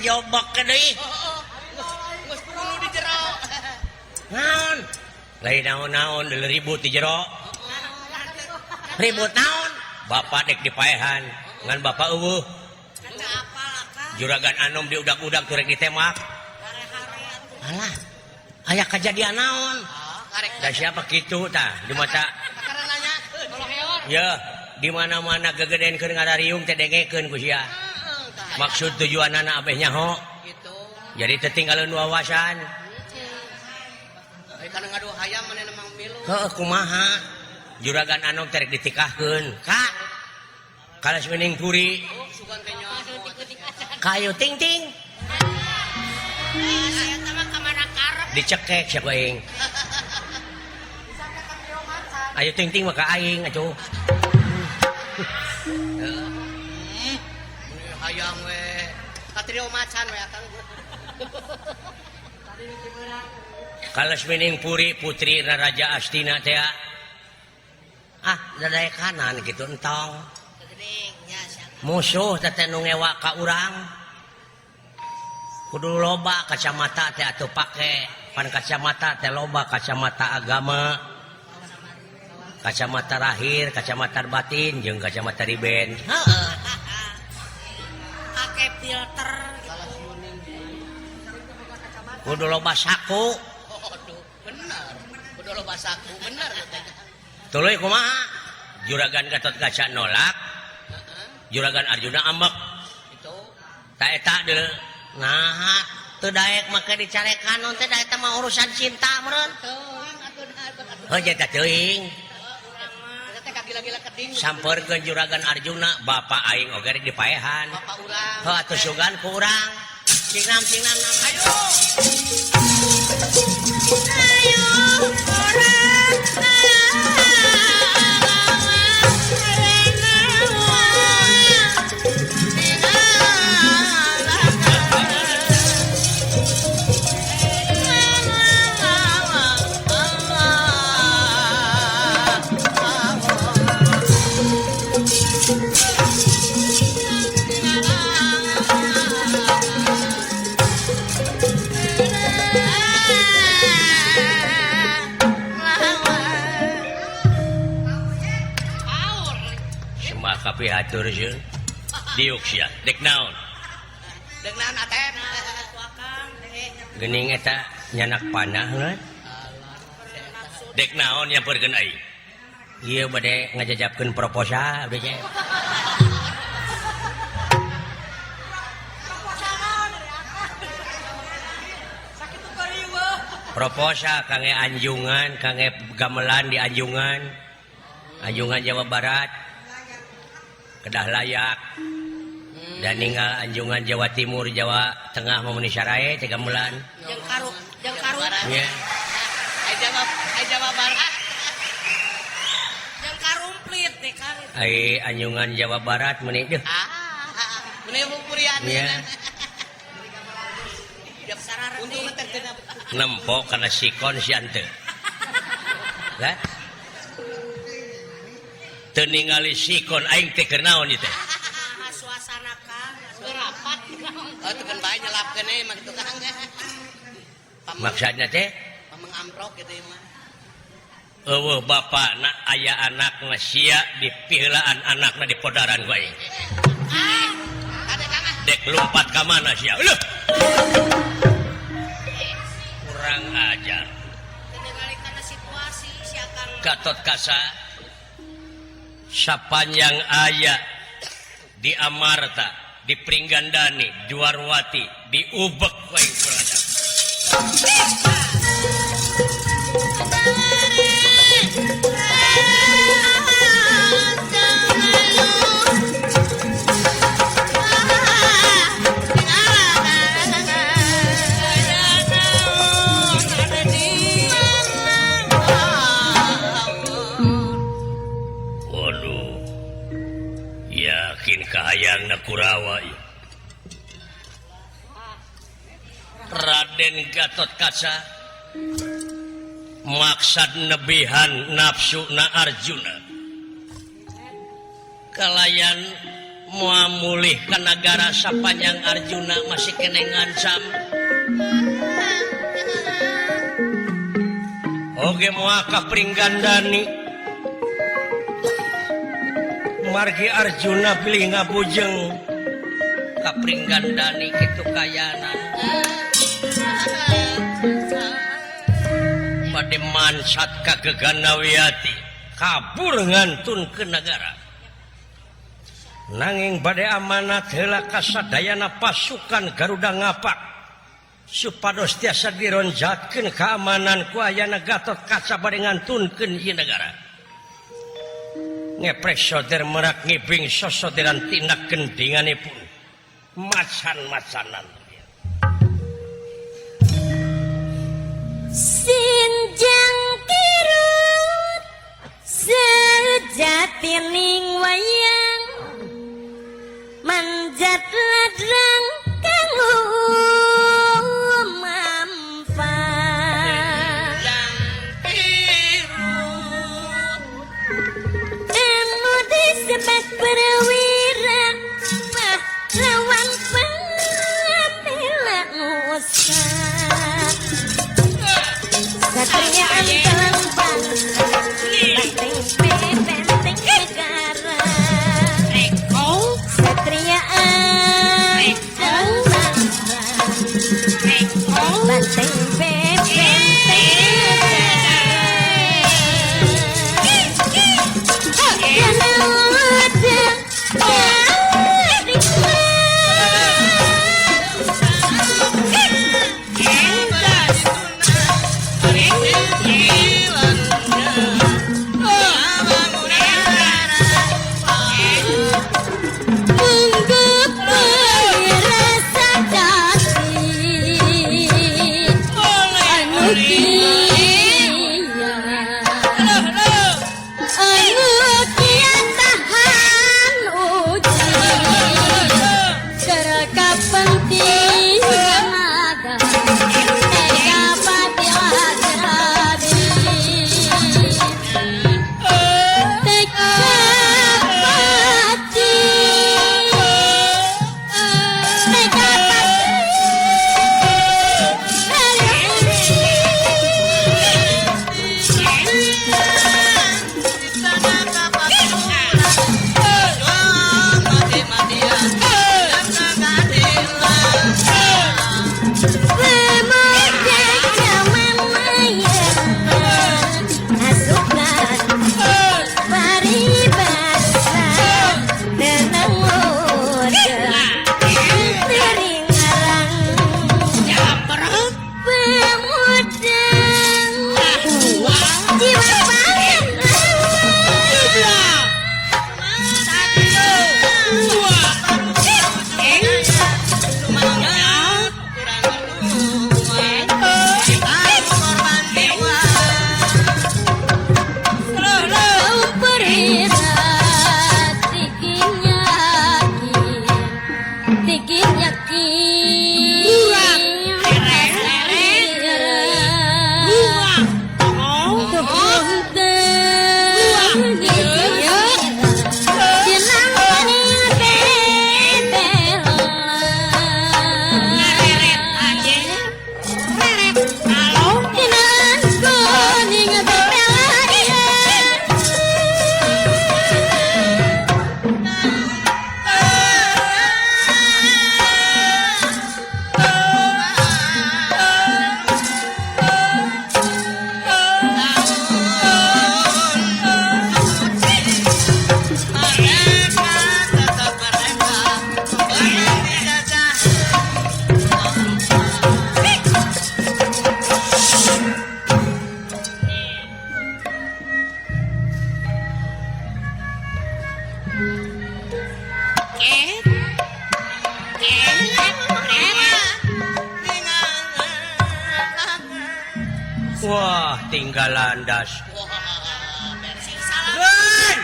Jobok ke deui. Geus kudu di jero. Naon? Lain naon-naon deuleu ribut di jero. Ribut naon? Bapak dek dipaehan ngan bapak eueuh. Juragan Anom diudak-udak turek ditembak. Alah, aya kejadian naon? Karek. Da siapa kitu tah di mata Kakara nanyakeun. Ya, di mana-mana gegedean keur ngarariung teh dengekeun ku sia. Maksud tujuanana abeh nyaho. Gitu. Jadi teu tinggalkeun wawasan. Ai kana ngadu hayam manehna mah milu. Heuh, kumaha? Juragan Anom teh rek ditikahkeun. Ka Kalas Wening Puri. Oh, sugan teh nyaho. Kayu ting ting. Dicekek siapa aing. Ayo ting ting maka aing atuh. Hayang we. Katrio macan we akang. Kalas Wening Puri putri Raja Astina teh. Ah, dadae kanan kitu entong. Musuh teh teh nu ngewa ka urang. Kudu loba kacamata teh atuh pake. Pan kacamata teh loba kacamata agama. Kacamata lahir, kacamata batin, jeung kacamata riben. Heeh. Pake filter. Kudu loba saku. Aduh, bener. Kudu loba saku, bener teh. Tuluy kumaha? Juragan Gatot Kaca nolak. Juragan Arjuna ambek. Itu. Ta eta deuleu. Naha teu daek make dicarekan naon teh da eta mah urusan cinta meureun. Teuing atuh da. Heuh eta teuing. Eta teh kagila-gila keding. Sampeurkeun Juragan Arjuna, bapa aing oge rek dipaehan. Bapa urang. Heuh atuh sugan ku urang. Cingnam cingnam nam. Ayo. Ayo urang. Kapihatur sieun diuk sia dek naon dek naon atep geuning eta nyanak panah heuh dek naon nyamperkeun aing ieu bade ngajajabkeun proposal abdi teh proposal kangge anjungan kangge gamelan di anjungan anjungan Jawa Barat kedah layak dan ninggal anjungan Jawa Timur Jawa Tengah memenuhi syarai tiga bulan jeung karu jeung karu nya ai Jawa ai Jawa Barat jeung karumplit teh karu ai anjungan Jawa Barat meuni deuh ah meuni purian nya untungna teh teu nempo kana sikon si ante lah teu ningali sikon aing teh keur naon ieu teh suasana kang rapat oh teu keun bae nyelapkeun we mah kitu kang maksudna teh pameng amprok kitu ieu mah eueuh bapakna aya anakna sia dipiheulaan anakna di podaran ku aing dek lompat ka mana sia leuh kurang ajar teu ningali kana situasi sia kang Gatot Kaca sapanjang aya di Amarta, di Pringgandani, Dwarwati, di Ubek wae berada. Waduh, yakin kahayangna Kurawa ieu. Raden Gatot Kaca maksad nebihan nafsu na Arjuna kalayan Moal mulih ka nagara sapanjang Arjuna masih keneh ngancam. Oge moal ka Pringgandani. Margi Arjuna bilih ngabujeng ka Pringgandani kitu kayana. Bade mansat ka Geganawiyati kabur ngantun ke nagara. Nanging bade amanat heula kasadayana pasukan Garuda ngapak supados tiasa dironjatkeun keamanan ku ayana Gatotkaca bade ngantunkeun ieu nagara. Ngeprek soder merak ngibing sosoderan tindak gendinganipun macan-macanan. Sinjang kirut sejatining wayang manjat ladrang kang mampan anu disebut perwira pahlawan pembela nusa satria antelang banteng benteng negara satria antelang banteng benteng Wah, tinggal landas. Gun!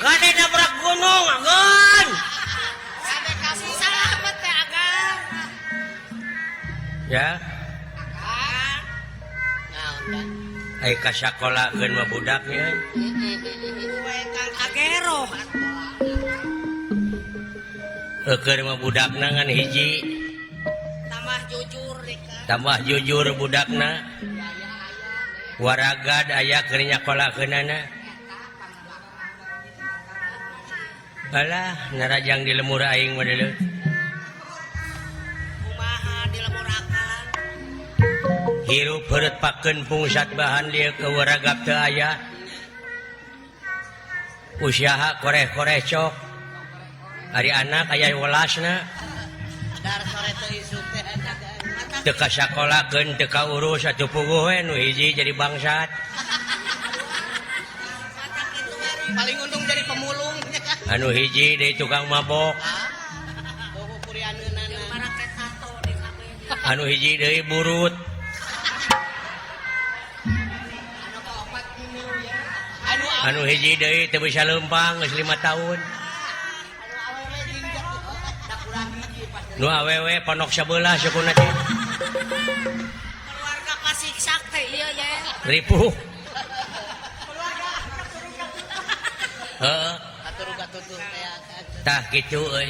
Gade nabrak gunung, Gun! Kasih salamet teh, Agang. Ya. Naon kan? Ai ka sakolakeun mah budaknya. Kang Agero. Keur mah budakna ngan hiji. Tambah jujur deka. Tambah jujur budakna. Waragad aya keur nyakolakeunana. Alah, narajang di lemur aing mah deuleu. Kumaha di lemur akang? Hirup heureut pakeun pungsat bahan lieu ke waragap teu aya. Usaha koreh-koreh cok. Ari anak aya welasna. Dar sore teu isuk teh. Teu ka sakolakeun teu ka urus atuh puguh we nu hiji jadi bangsat. Paling untung jadi pemulung. Anu hiji deui tukang mabok. Anu hiji deui burut. Anu hiji deui teu bisa leumpang geus 5 tahun. Nu awewe ponok sabelah sukuna teh. Keluarga kasiksak teh ieu ye. Ripuh. Heeh. Tah kitu euy.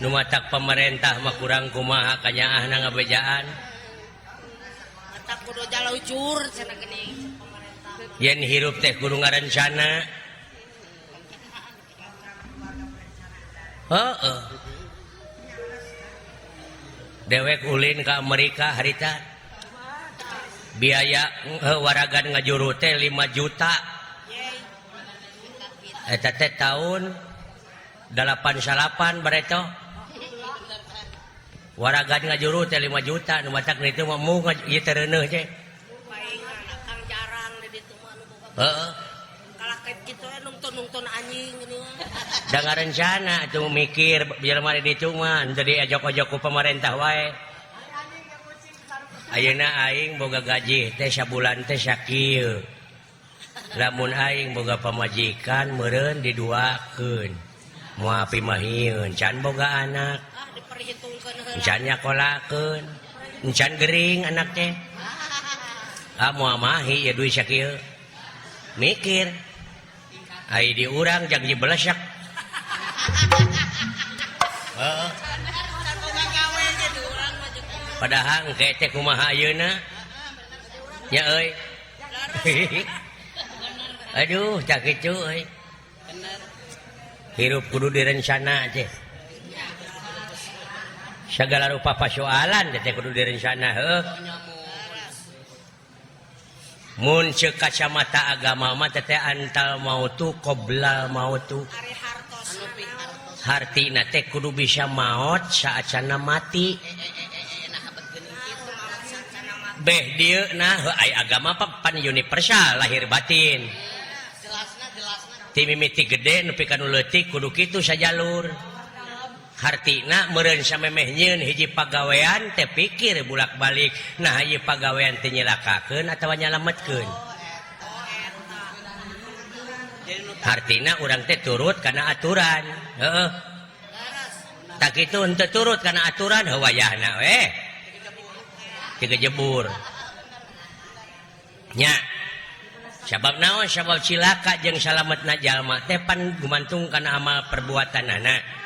Nu matak pemerintah mah kurang kumaha kanyaahna ngabejaan. Matak kudu jalujur cenah geuning. Yen hirup teh kudu ngarencana. Heeh. Dewek ulin ka Amerika harita. Biaya waragan ngajuru teh 5 juta. Eta teh tahun 88 bareto. Waragan ngajuru teh 5 juta nu matak ditu mah mung ieu teh reuneuh teh. Paingan akang jarang di ditu mah nu boga. Heeh. Kalakep kitu we nungtun-nungtun anjing geuning. Da ngarencana atuh mikir jelema di ditu mah henteu diajok-ajok ku pemerintah wae. Ayeuna aing boga gaji teh sabulan teh sakieu. Lamun aing boga pamajikan meureun diduakeun. Moal pimahieun can boga anak. Ah diperhitungkeun heula. Can nyakolakeun. Can gering anak teh. Ah moal mahi ieu duit sakieu. Mikir. Ai di urang jang dibelesak. Heeh. Padahal engke teh kumaha ayeuna? Nya euy. Aduh, tah kitu euy. Hirup kudu direncana teh. Sagala rupa pasoalan teh kudu direncana heuh. Mun ceuk kacamata agama mah teh antal mautu qoblal mautu. Hartina teh kudu bisa maot saacana mati. Beh dieu nah ai agama pan universal lahir batin. Ti mimiti gede nepi ka nu leutik kudu kitu sajalur. Hartina meureun samemeh nyieun hiji pagawean teh pikir bulak-balik nah ieu pagawean teh nyelakakeun atawa nyalametkeun. Hartina urang teh turut kana aturan. Heeh. Tak kitu henteu turut kana aturan heuh wayahna we. Tiga jebur. Nya. Sabab naon? Sabab cilaka jeung salametna jalma teh pan gumantung kana amal perbuatanana.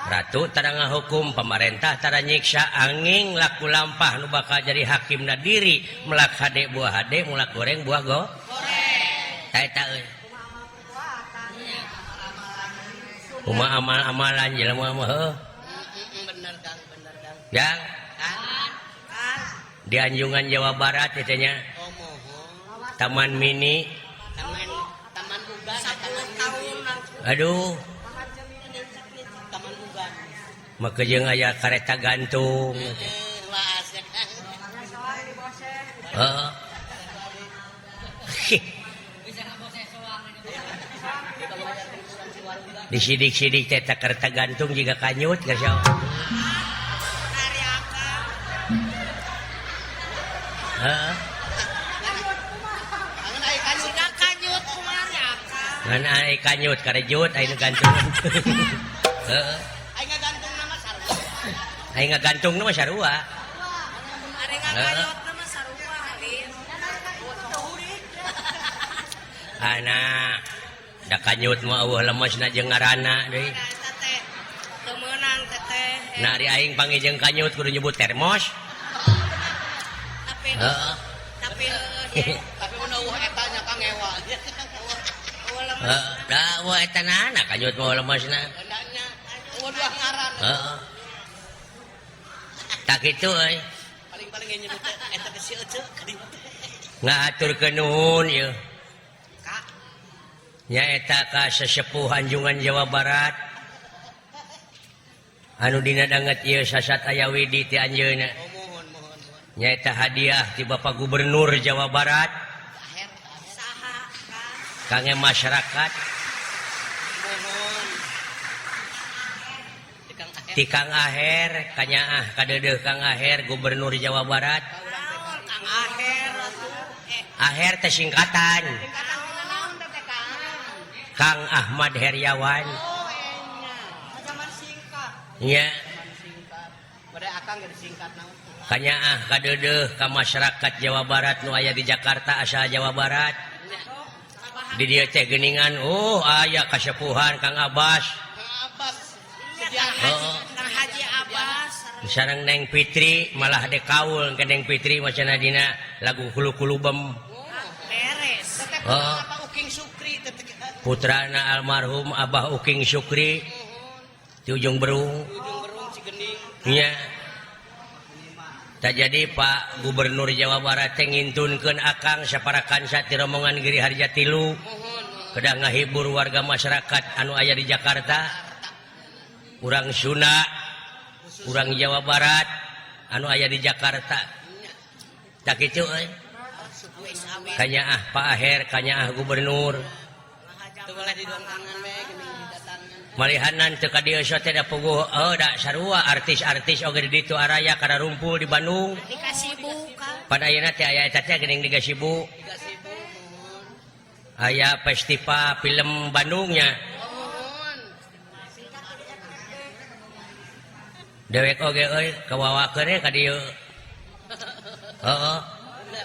Ratu tara ngahukum, pemerintah tara nyiksa, angin laku lampah nu bakal jadi hakimna diri, melak hade buah hade, mulak goreng buah go. Goreng. Ta eta euy. Kumaha amal-amalan jelema mah heuh. Bener Kang, bener Kang. Jang. Di Anjungan Jawa Barat teh nya. Taman Mini. Taman Ugan 10 tahun langsung. Aduh. Taman Ugan. Maka jeung aya kareta gantung. Heeh. Disidik-sidik teh kareta gantung jiga kanyut geus. Heeh. Ngan ai kanyut karejut ai nu gantung. Heeh. Ai ngagantungna mah sarua. Ai ngagantungna mah sarua. Ari ngagayotna mah sarua halin. Anak da kanyut mah eueuh lemesna jeung ngaranna deui. Eta teh Nah, ari aing panggih jeung kanyut kudu nyebut termos. Tapi Heeh. tapi Tapi mun eueuh eta nya Kang ewa. Heeh, da wa eta nana kanyut mah lemosna. Nya eueuh dua ngaran. Heeh. Tak kitu euy. Paling-paling ge nyebut teh eta teh si Ece ka dieu teh. Ngahaturkeun nuhun ieu. Kak, Nyaeta ka sesepuh Anjungan Jawa Barat. Anu dina danget ieu sasat aya widi ti anjeunna. oh mohon mohon mohon. Nyaeta hadiah ti Bapak Gubernur Jawa Barat Aher, saha Kang? kangge masyarakat mohon. Ti Kang Aher. ti Kang Aher kanyaah kadeudeuh Kang Aher Gubernur Jawa Barat. Naon Kang Aher atuh. Aher teh singkatan Singkatan tina naon teh teh Kang? Kang Ahmad Heryawan. Oh enya. Zaman singkat. Nya Zaman singkat. Bade akang ge disingkat naon? kanyaah kadeudeuh ka masyarakat Jawa Barat nu aya di Jakarta asal Jawa Barat. Di dieu teh geuningan oh aya kasepuhan Kang Abbas. Kang Abbas. Kang Sejarah. Haji, Kang Haji Abbas. Sareng Neng Fitri malah de kaul ke Neng Fitri macana dina lagu Kulu-kulubem. Beres. Teteh Oh. apa Uking Sukri teh teh. Putrana almarhum Abah Uking Sukri Mohon. di Ujung Berung. Ujung Berung Cigending. Nya. Tak jadi Pak Gubernur Jawa Barat teh ngintunkeun akang saparakansa ti rombongan Giri Harja Tilu Mohon mohon. kedah ngahibur warga masyarakat anu aya di Jakarta, urang Sunda, urang Jawa Barat anu aya di Jakarta. Tak kitu euy. Kanyaah Pak Aher, kanyaah Gubernur. Teu boleh didongkangan we geuning didatangan. Malihanan teu ka dieu teh da puguh oh da sarua artis-artis oge di ditu araya kararumpul di Bandung. Di Kasibu Kang. Pan ayeuna teh aya eta teh geuning di Gasibu. Di Gasibu mohon. Aya festival film Bandungnya. Oh, mohon. Dewek oge euy kawawakeun we ka dieu. Heeh.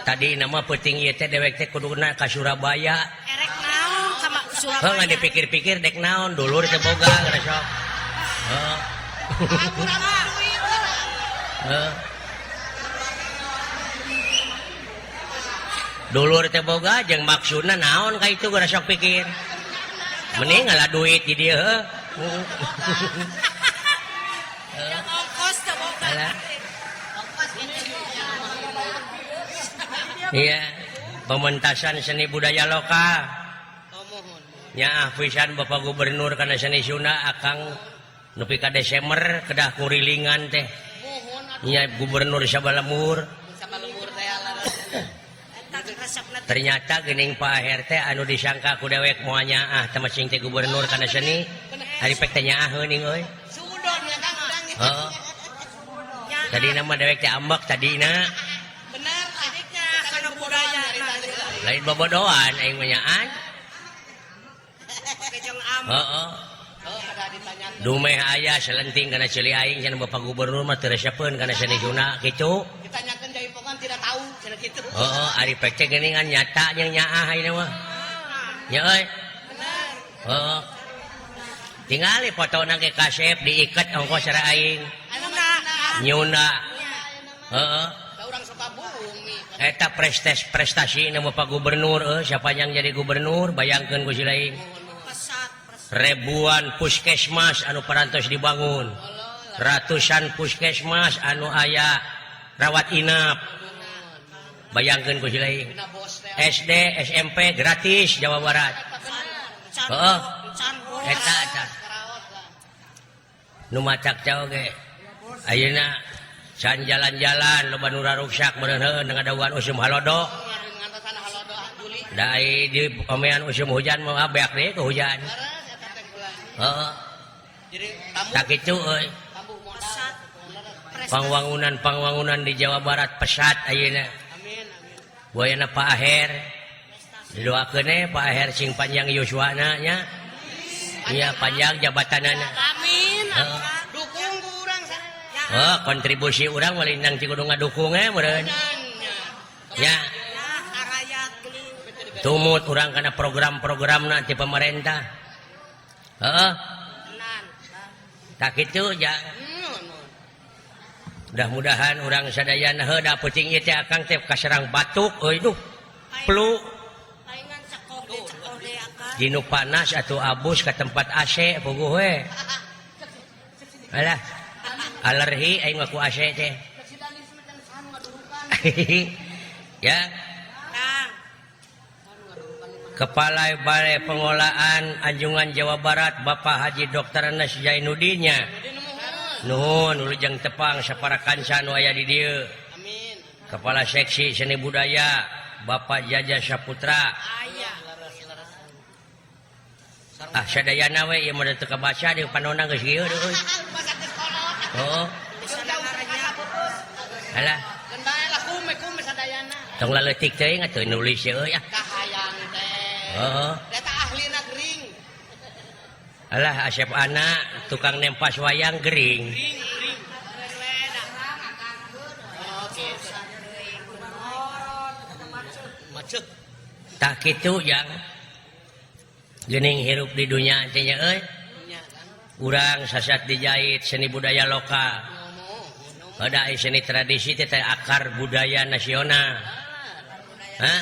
Tadi nama peuting ieu teh dewek teh kuduna ka Surabaya. Erek naon sama Heuh Surabaya. ngan dipikir-pikir dek naon dulur teh boga geus sok. Heeh. Kurang duit. Heeh. Dulur teh boga jeung maksudna naon ka itu geus sok pikir. Mending ngalah duit di dieu heuh. Yang ongkos teh boga. Alah. Iya, pementasan seni budaya lokal. Oh mohon mohon. Nyaah pisan Bapak Gubernur kana seni Sunda akang nepi ka Desember kedah kurilingan teh. Mohon atuh. Nya Gubernur sabalembur. Sama lembur teh lah. Eta resepna teh. Ternyata geuning Pak Aher teh anu disangka ku dewek moal nyaah teh masing teh gubernur kana seni. Ari pek teh nyaah heuning euy. Sudon ya Kang udang. Heeh. Nyaah. Tadi nama dewek teh ambek tadina. Bener ah. Adiknya kana budaya na. Lain bobodohan aing mah nyaan. Oke jeung am. Heeh. Oh, kada ditanyakeun. Dumeh aya selenting kana ceuli aing cenah Bapak Gubernur mah teu resepeun kana seni Sunda kitu. Ditanyakeun jaipongan tidak tahu cenah kitu. Heeh, ari pek teh geuningan nyata jeung nyaah ayeuna mah. Nya euy. Bener. Heeh. Tingali fotona ge kasep diiket ongkos cara aing. Anu mah Nyunda. Heeh. Da urang Sukabumi. Eta prestasi na Bapak Gubernur euy, siapa yang jadi gubernur bayangkeun ku si lain. Pesat, pesat. Ribuan puskesmas anu parantos dibangun. Ratusan puskesmas anu aya rawat inap. Bayangkeun ku si lain. Dina bos teh. SD, SMP gratis Jawa Barat. Can Heeh. can Eta eta Karaos lah. nu macak teh oge. Ayeuna can jalan-jalan loba nu raruksak meureun heueuh ngadaguan usum halodo. Ngantosan halodo Juli. Da ai di omean usum hujan mah beak deui ke hujan. Leres eta teh bulan. Heeh. Jadi tamu Tak kitu euy. tamu modal. Pesat. Pangwangunan-pangwangunan di Jawa Barat pesat ayeuna. Amin amin. Buayana Pak Aher. Didoakeun we Pak Aher sing panjang yuswana nya. Nya panjang jabatanana. Amin. Heeh. Dukung ku urang sareng. Oh, kontribusi urang mah lindang ci kudu ngadukung we meureun. Nya. Nya Ya, arayat geuning. tumut urang kana program-programna ti pemerintah. Heeh, Tenan. tak kitu ja. Nuhun. Mudah-mudahan urang sadayana heuh da peuting ieu teh akang teh kaserang batuk euy duh. Flu. Palingan cekoh deui akang. Dinu panas atau abus ka tempat AC puguh we. Alah. Alergi aing mah ku AC teh. Ya. Kang. Kepala Balai Pengolahan Anjungan Jawa Barat Bapak Haji Dr. Anas Jainuddinnya. Nuhun wilujeng tepang sapara kanca nu aya di dieu. Amin. Kepala Seksi Seni Budaya Bapak Jaja Saputra. Aya. Ah sadayana we ieu mah teu kabaca di panona geus kieu euy. Heeh. Alah. Keun bae lah kume sadayana. Tong laleutik teuing atuh nulis euy ah. Kahayang teh. Heeh. Eta ahlina gering. Alah Asep anak tukang nempas wayang gering. Gering. Oh, gitu. Macet. Tah kitu jang. Geuning hirup di dunya teh nya euy. Nya kan. Urang sasat dijahit seni budaya lokal. Ngomong. Ada seni tradisi teh akar budaya nasional. Hah?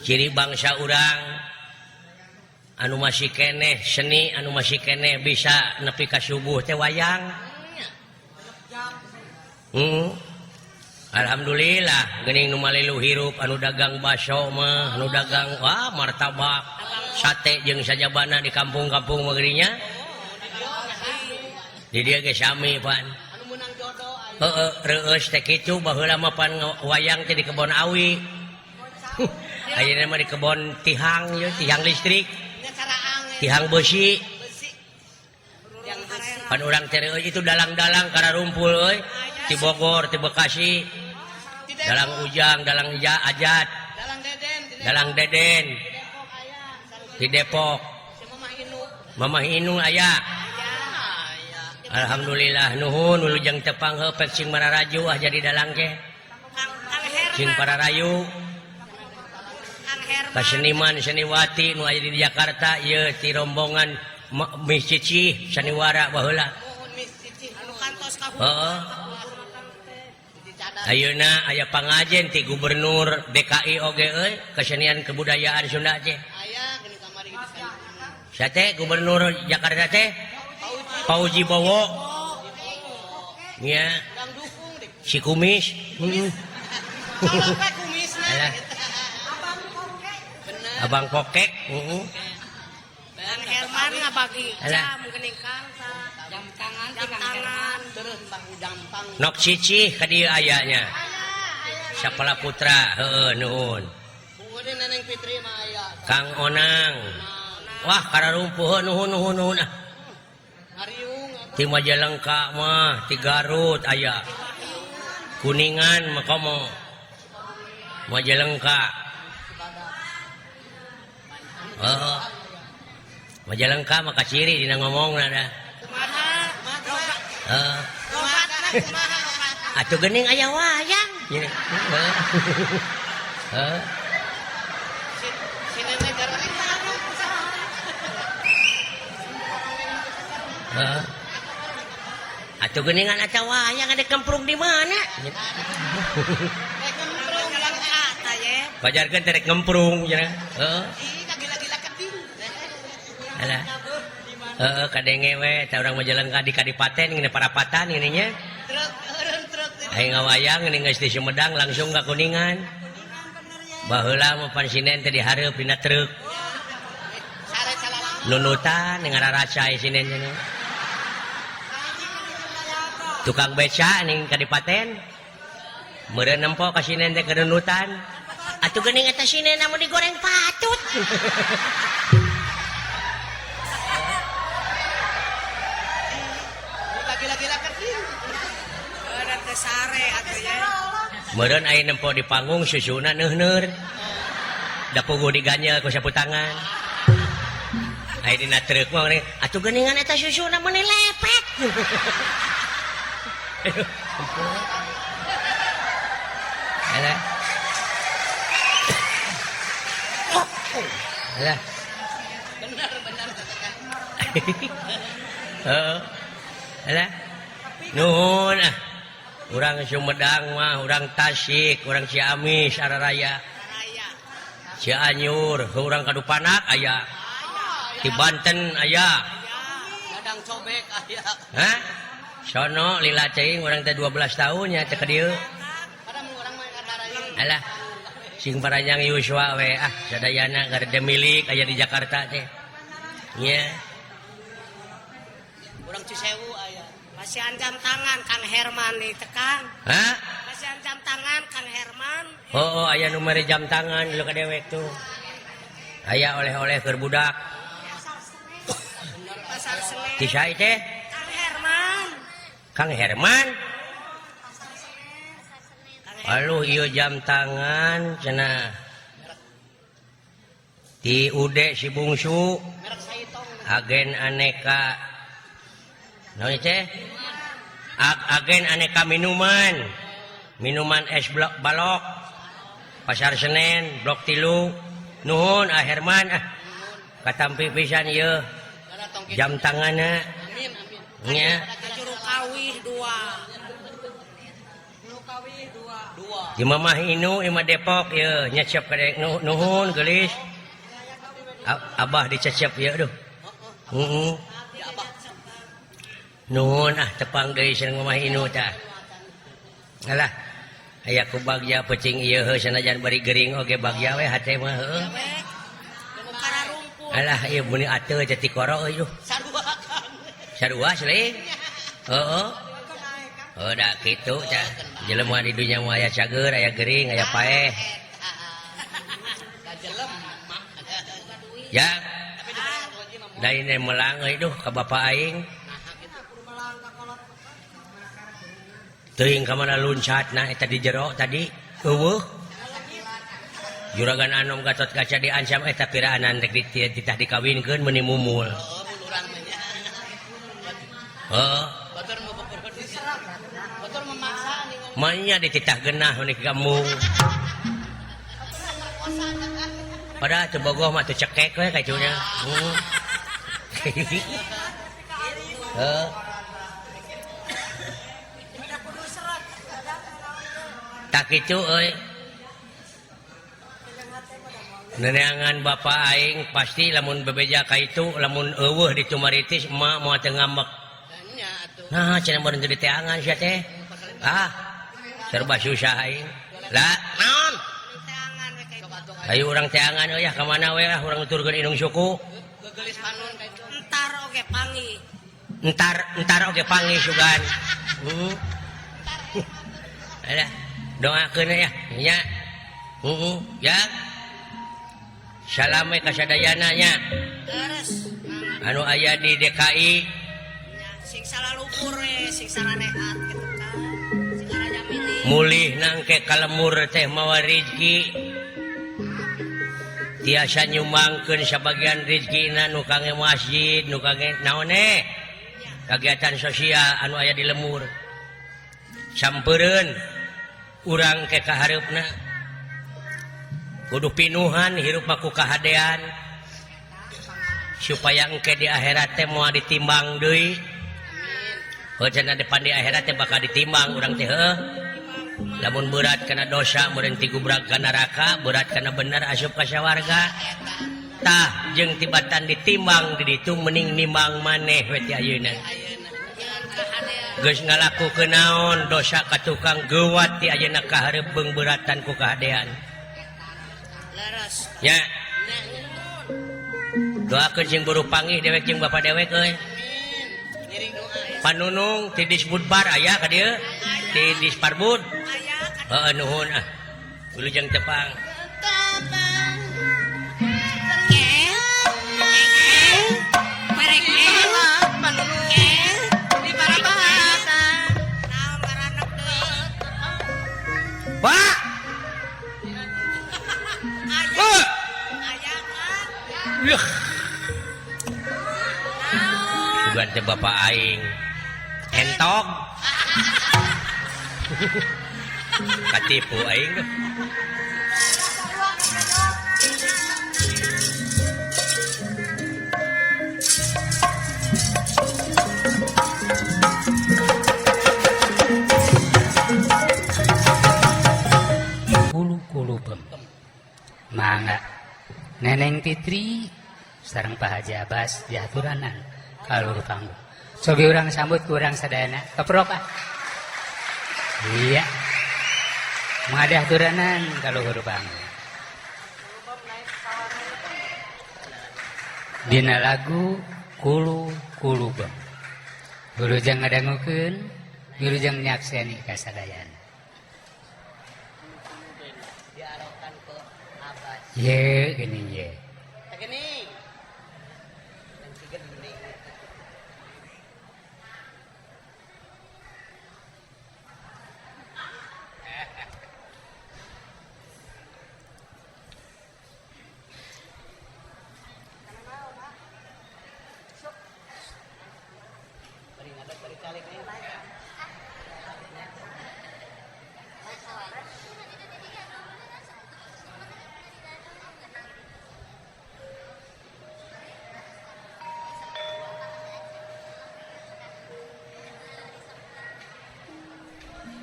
Ciri bangsa urang anu masih keneh seni anu masih keneh bisa nepi ka subuh teh wayang. Alhamdulillah geuning nu malilu hirup anu dagang baso mah anu dagang wah martabak sate jeung sajabana di kampung-kampung mah geuning nya. Di dieu ge sami pan. Anu meunang jodoh aya. Heeh, reueus teh kitu baheula mah pan wayang teh di kebon awi. Ayeuna mah di kebon tihang ieu, tihang listrik. Nya caraang Tihang besi. Besi. Yang besi. Pan urang teh reueus itu dalang-dalang kararumpul euy. Ti Bogor, ti Bekasi. Dalang Ujang, dalang Ajat. Dalang Deden, ti Dalang Deden. Di Depok aya. Di Depok. Si Mamah Inu. Mamah Inu aya. Aya. Alhamdulillah nuhun wilujeng tepang heuh pek sing mararaju ah jadi dalang teh. Kang Herman. Sing pararayu. Kang Herman. Kaseniman seniwati nu aya di Jakarta ieu ti rombongan Miss Cici saniwara baheula. Nuhun Miss Cici. Anu kantos ka Heeh. Ayeuna aya pangajen ti Gubernur DKI oge euy kesenian kebudayaan Sunda teh. Aya geuning kamari gitu kan. Sate Gubernur Jakarta teh Pauji Bowo. Nya. Urang dukung deh. Si kumis. Heeh. Kalau we kumisna. Alah. Bener. Abang Kokek, heeh. Kang Herman ngabagi Alah. jam geuning Kang. Jam tangan Jam tangan. Terus bahu jampang. Nok Cici ka dieu aya nya. Sapala Putra, heueuh nuhun. Bunga Neneng Fitri mah aya. Kang Onang. Wah, kararumpuh nuhun nuhun nuhun ah. Hariung Ti Majalengka mah, ti Garut aya. Kuningan mah komo. Majalengka. Heeh. Majalengka mah kaciri dina ngomongna dah. Kumaha? Heeh. Logatna kumaha logatna? Atuh geuning aya wayang. Gini. Heeh. Si nenek gareng. Heeh. Atuh geuningan ata wayang ada kemprung di mana? Kemprung Majalengka tah ye. Pajarkeun teh rek ngemprung cenah. Heeh. Ih, kagila-gila keting. Alah. Heeh, kadenge we tah urang Majalengka di Kadipaten ngene parapatan ngene nya. Truk, eureun truk. Aing ngawayang ngene geus di Sumedang langsung ka Kuningan. Baheula mah pan sinen teh dihareup dina truk. Sare salalang. Nunutan ngararacai sinen cenah. Tukang beca ning Kadipaten. Meureun nempo ka sinen teh kenunutan. Atuh geuning eta sinen mun digoreng patut. Gila-gila keting. Eureun teh sare atuh ye. Meureun aya nempo di panggung susuna neuhneur. Da puguh diganjel ku sapu tangan. Aya dina truk mah geuning, atuh geuningan eta susuna meuni lepet. Alah. Alah. Benar, benar katakan. Heeh. Alah. Nuhun ah. Urang Sumedang mah, urang Tasik, urang Ciamis Araraya. Cianjur, urang Kadupanak aya. Di Banten aya. Gadang cobek aya. Hah? Sono lila ceuing urang teh 12 tahun nya teh ka dieu. Alah. Sing paranjang yuswa we ah sadayana garede milik aya di Jakarta teh. Nya. Urang Cisewu aya. Pasihan jam tangan Kang Herman nih tekang. Hah? Pasihan jam tangan Kang Herman. Oh, aya nu mere jam tangan lu ka dewek tuh. Aya oleh-oleh keur budak. Pasar Senen. Ti saha teh? Kang Herman. Kang Herman. Aduh ieu jam tangan cenah. Ti Ude si bungsu. Agen aneka naon teh? Agen aneka minuman. Minuman es blok balok. Pasar Senen blok 3. Nuhun ah Herman ah. Katampi pisan ieu. Jam tanganna. Nya. Juru kawih 2. Di Mamah Inu imah Depok ieu nyecep ka nuhun geulis. Abah dicecep ieu aduh. Heeh. Nuhun ah tepang deui sareng Mamah Inu tah. Alah aya ku bagja peuting ieu heuh sanajan bari gering oge bagja we hate mah heuh. Alah ieu meuni ateu teh tikoro euy duh. Sarua Kang. Sarua seuling. Heeh. Oh da kitu tah. Jelema di dunya mah aya cager, aya gering, aya paeh. Ya. Da ini melang euy duh ka bapa aing. Teuing ka mana luncatna eta di jero tadi eueuh. Juragan Anom Gatot Kaca diancam eta piraanan rek dititah dikawinkeun meuni mumul. Heeh. Manya dititah genah meuni kamu. Padahal teu bogoh mah teu cekek we kacuna. Heeh. Tak kitu euy. Neneangan bapa aing pasti lamun bebeja ka itu lamun eueuh di tumaritis emak moal teu ngambek. Nah cenah meureun teu diteangan sia teh. Ah serba susah aing. Lah naon? Ayo urang teangan euy ka mana we lah urang nuturkeun indung suku. Entar oge pangi. Entar oge pangi sugan. Heeh. Alah doakeun ya nya. Heeh ya. Salame ka sadayana nya. Leres. Anu aya di DKI sing salalupur we, sing saranehat kitu kan. Sing raja milih. Mulih nangke ka lemur teh mawa rezeki. Tiasa nyumbangkeun sabagian rezekina nu kangge masjid, nu kangge naon eh? Kagiatan sosial anu aya di lemur. Sampereun urang ke kahareupna. Kudu pinuhan hirup mah ku kahadean supaya engke di akhirat teh moal ditimbang deui. Heuh cenah depan di akhirat teh bakal ditimbang urang teh heuh. Lamun berat kana dosa meureun tigubrag ka neraka, berat kana bener asup ka sawarga. Tah jeung tibatan ditimbang di ditu mending nimbang maneh we ti ayeuna. Geus ngalakukeun naon dosa ka tukang geuwat ti ayeuna ka hareup beung beratan ku kahadean. Ya. Doakeun sing buru panggih dewek jeung bapa dewek euy. Panunung ti Disbudpar aya ka dieu? Ti Disparbud? Heeh nuhun ah. Wilujeng tepang. Pak. Yuh. Bukan teh bapak aing. Entog. Katipu aing. Kulubem. Mangga Neneng Fitri sareng Pak Haji Abbas diaturanan ka luhur panggung. Cobi urang sambut ku urang sadayana. Keprok ah. Iya. Mangga diaturanan ka luhur panggung. Dina lagu Kulu Kulubem. Wilujeng ngadangukeun, wilujeng nyakseni ka sadayana. Diarokan ke Abbas. Ye geuning ye. Geuning. Dan si geuning.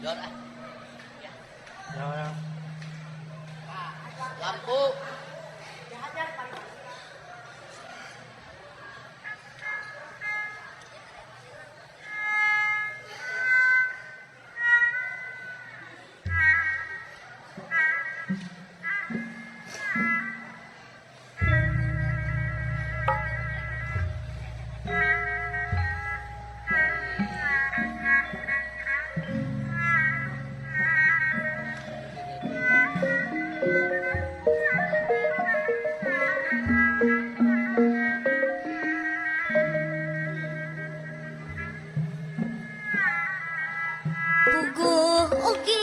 Dor ah. Ya. Lampu. Puguh oge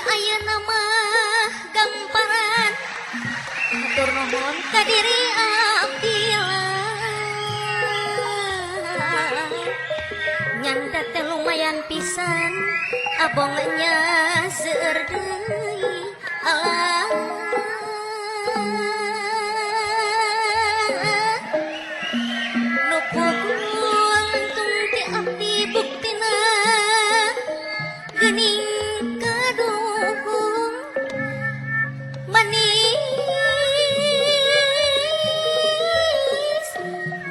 ayeuna mah gamparan hatur nuhun ka diri abdi nyanta teh lumayan pisan abongnya seueur deui alah nu puguh untung ti abdi buktina geuning kaduhung manis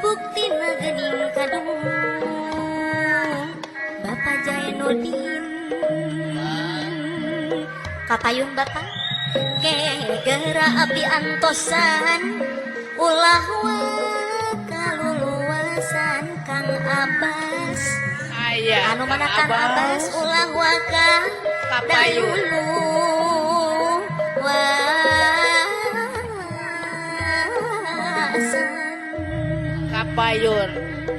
buktina geuning kaduhung Bapak Jainuddin kapayun Bapak gegera abdi antosan ulah kaluluasan Kang Abbas. Aya. Anu mana Kang Abbas ulah waka Kapayun. dahulu wasan. Kapayun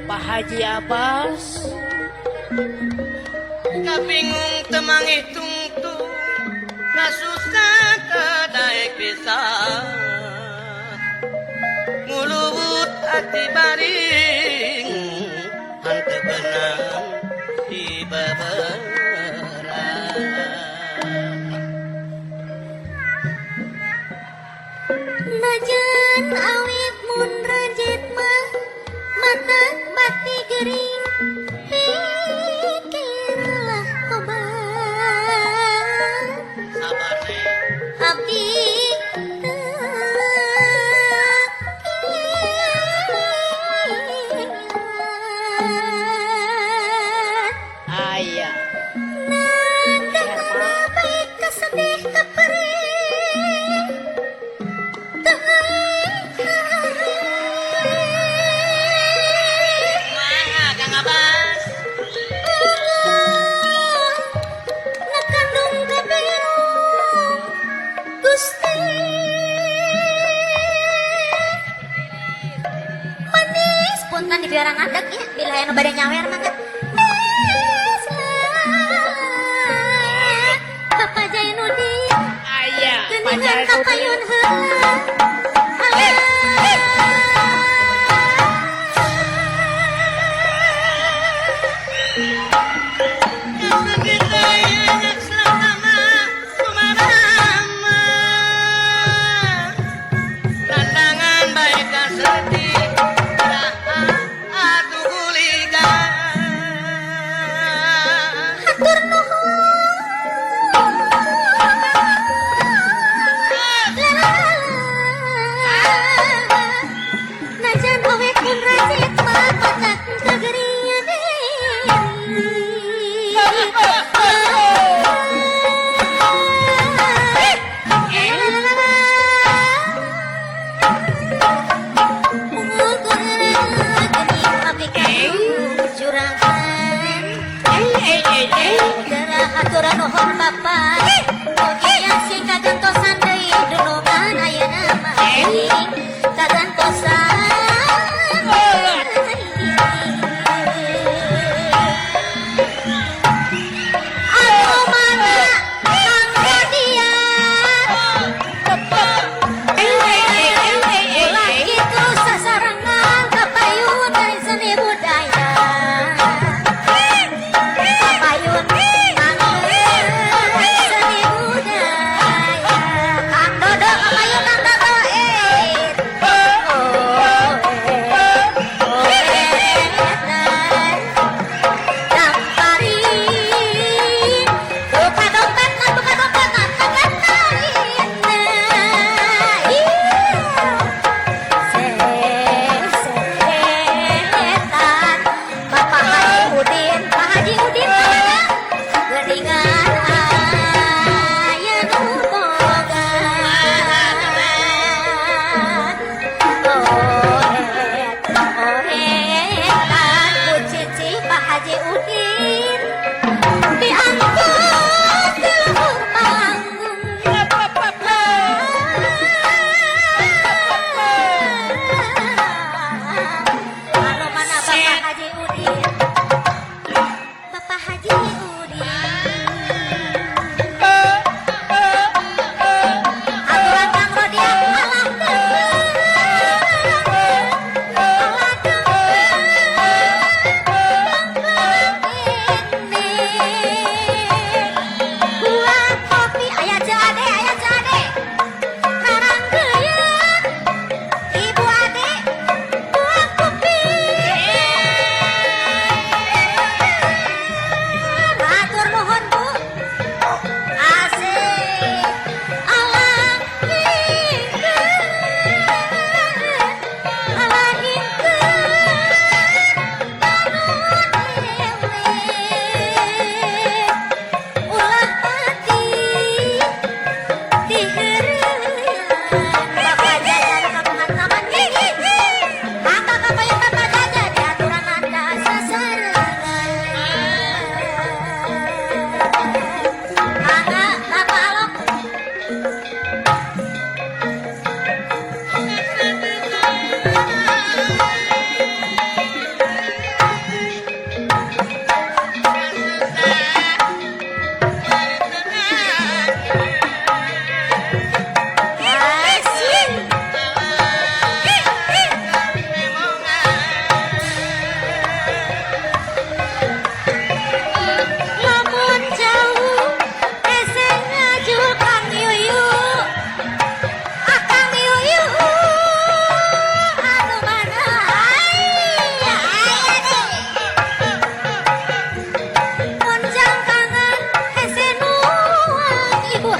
Pak Haji Abbas. Kabingung temangih tungtung kasusah tadaek pisan nguluwut ati baring hanteu benang di beberan. Najan awit mun rajet mah mata bati gering pikirlah obat Sabar Neng. Abdi teu Aya. Nagara baik kasedih kaperih teu Mangga Kang Abbas. Nakandung kabirung Gusti manis punten di piarang ngadeg ya bila aya nu bade nyawer mangga. Bapak Jainuddin Aya. geuningan kapayun heula. Randangan baik kasedih atuh guliga. Hatur nuhun.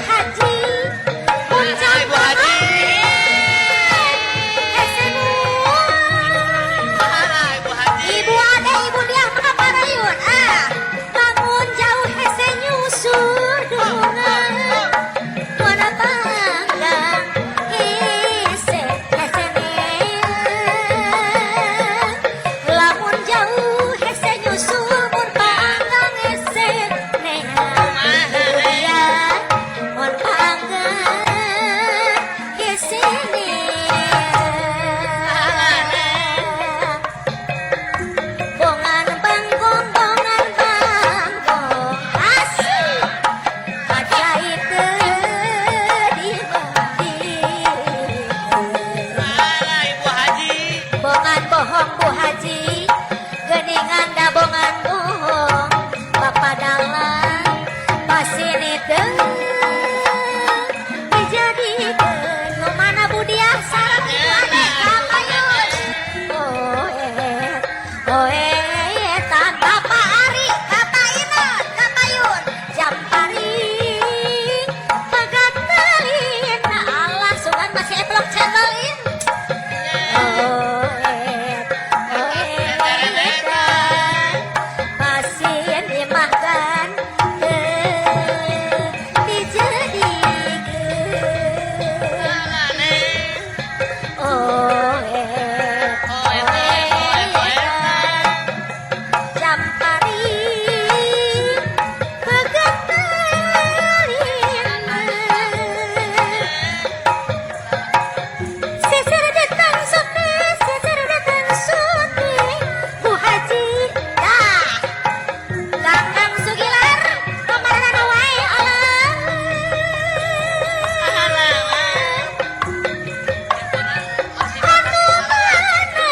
Haji mun Ibu Haji. Hese Ibu Haji. Ibu ada ibu dia maka parayun ah bangun jauh hese nyusul dungan mana panggang hese hese lamun jauh hese nyusul mun panggang hese ya mun panggang hese Bongan bangkong, bongan bangkong, asik. Ajaib dibanding. Ibu Haji. Bongan bohong Bu Haji, geningan da bongan bohong, Bapak dalang pasini teu dijadikeun. Nu mana Bu Diah sareng Ibu Ade kapayun. Oh eh, oh eh, tan Bapak Ari, Bapak Inot, kapayun. Jamparing, pagatelin, Allah sugan masih eplok channelin. Oh eh, oh eh, tan pasien dimakan dijadikeun. Oh eh, oh eh, jamparing pegatelin. Seseredetan sote, seseredetan sote, Bu Haji dah. Kang Sugilar, kamarana wae Allah. Anu mana?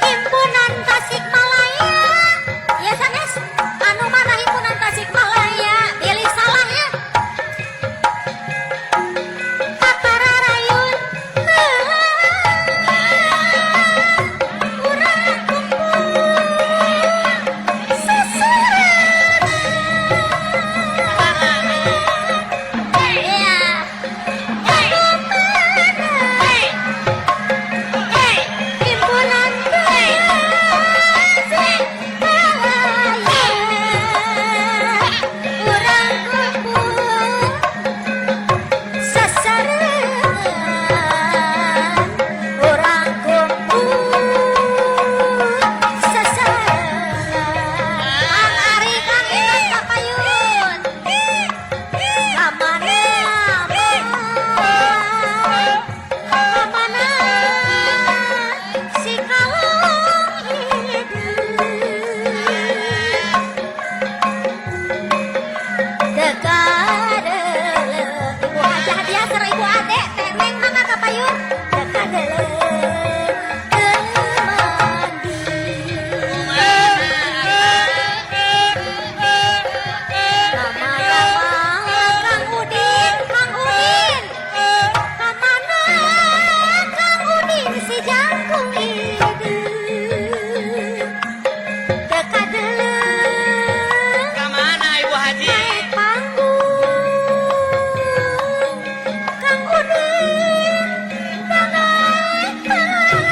Himpunan Tasikmalaya. Ya sanes, anu mana himpunan Tasikmalaya? Pilih salah ya. Kapararayun. Urang kumpul seserenan. Iya. Anu mana? Himpunan Tasikmalaya. Urang kumpul sasarengan, urang kumpul sasarengan. Kang Ari, Kang Inas kapayun. Kamana kamana si kalong hideung. Teka Ibu Hajah dia sareng Ibu Ade Teh Neng mangga kapayun. Teka mandi. Kamana Kang Udin, Kang Udin. Kamana Kang Udin si jangkung hideung. Teka Kamana Ibu Haji? Naik panggung Kang Udin naik panggung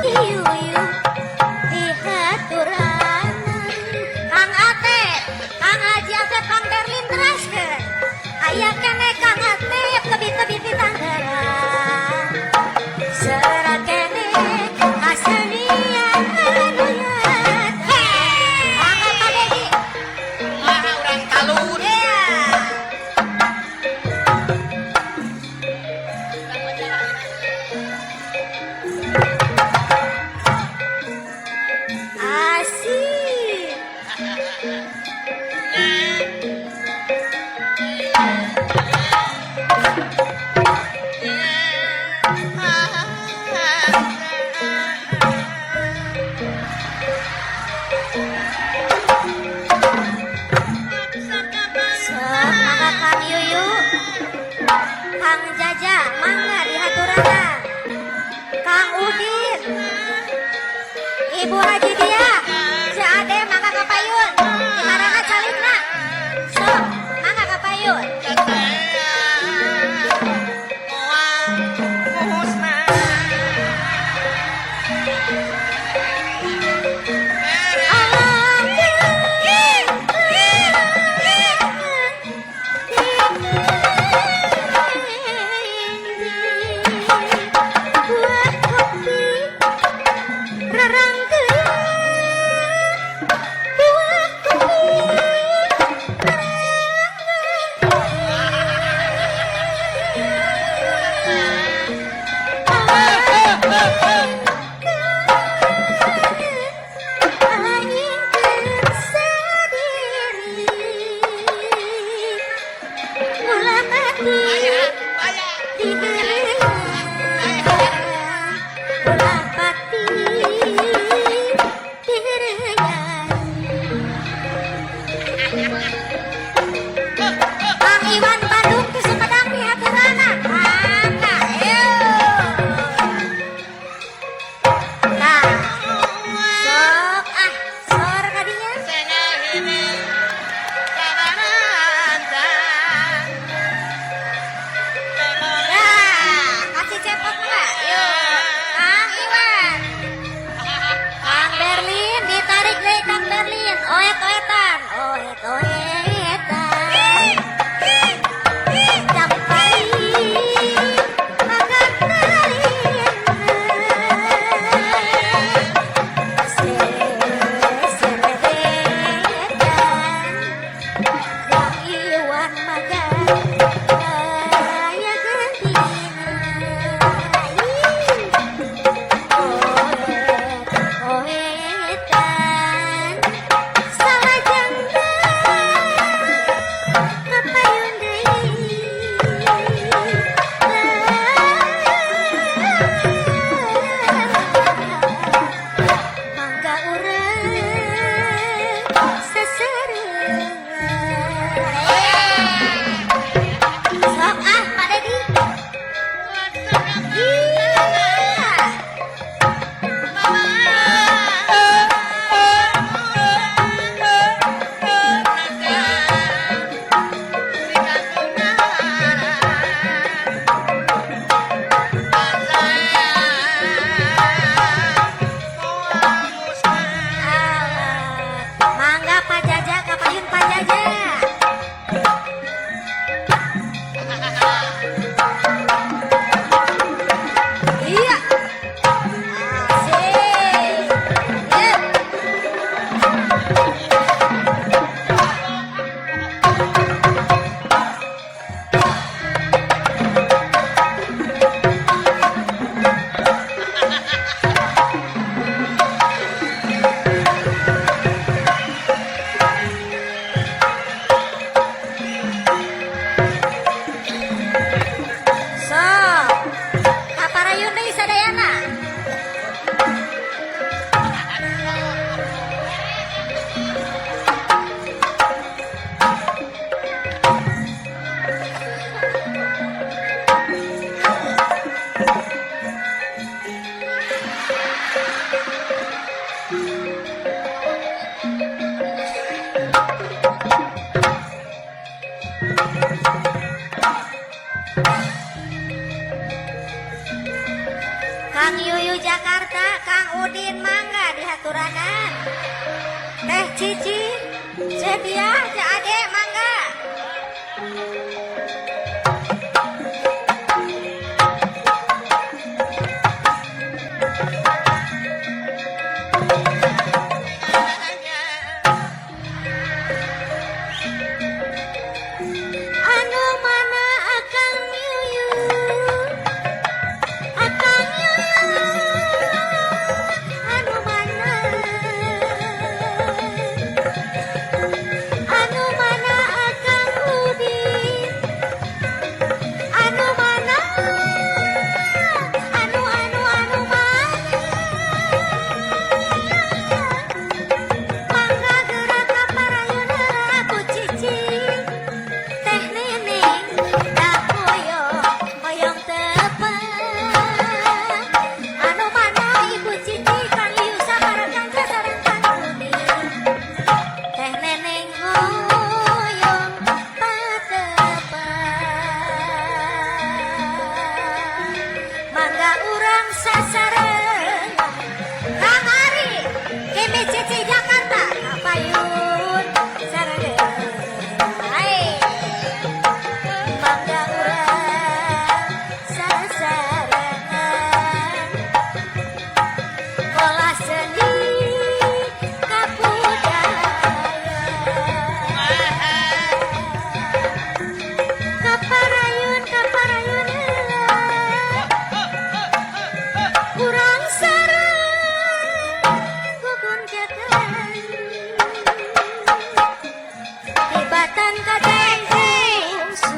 Iuyu dihaturanan Kang Atep Kang Haji Atep Kang Berlin teraskeun aya keneh Kang Atep tebi-tebi di Tangerang Serak keneh kasenian anu nyata Kang Apa Dedi Maha urang talun. Yeah. Asik. Sok mangga Kang Yuyu. Kang Jaja mangga dihaturanan. Kang Udin. Ibu Haji dia. Si Ade mangga kapayun. Di marana calikna. Sok. Kaparayun deui sadayana. Kang Yuyu Jakarta, Kang Udin mangga dihaturanan. Teh Cici, Cedia, Ceu Ade mangga. Anu mana Akang Yuyu? Akang Yuyu, anu mana? Anu mana Akang Udin? Anu mana? Anu anu anu mana? Mangga geura ka parayun aku Cici. Teh Neneng da hoyong hoyong tepang. Anu mana Ibu Cici, Kang Yuyu sabareng Kang sareng Kang Udin. Teh Neneng hoyong patepang. Mangga urang sasarengan. Kang Ari, Kimi Cici Jakarta, kapayun sareng. Hai. Mangga urang sasarengan. Olah seni kabudayaan. Kaparayun kaparayun heula. Urang sareng gugun jagan. Tibatan kadang bungsu.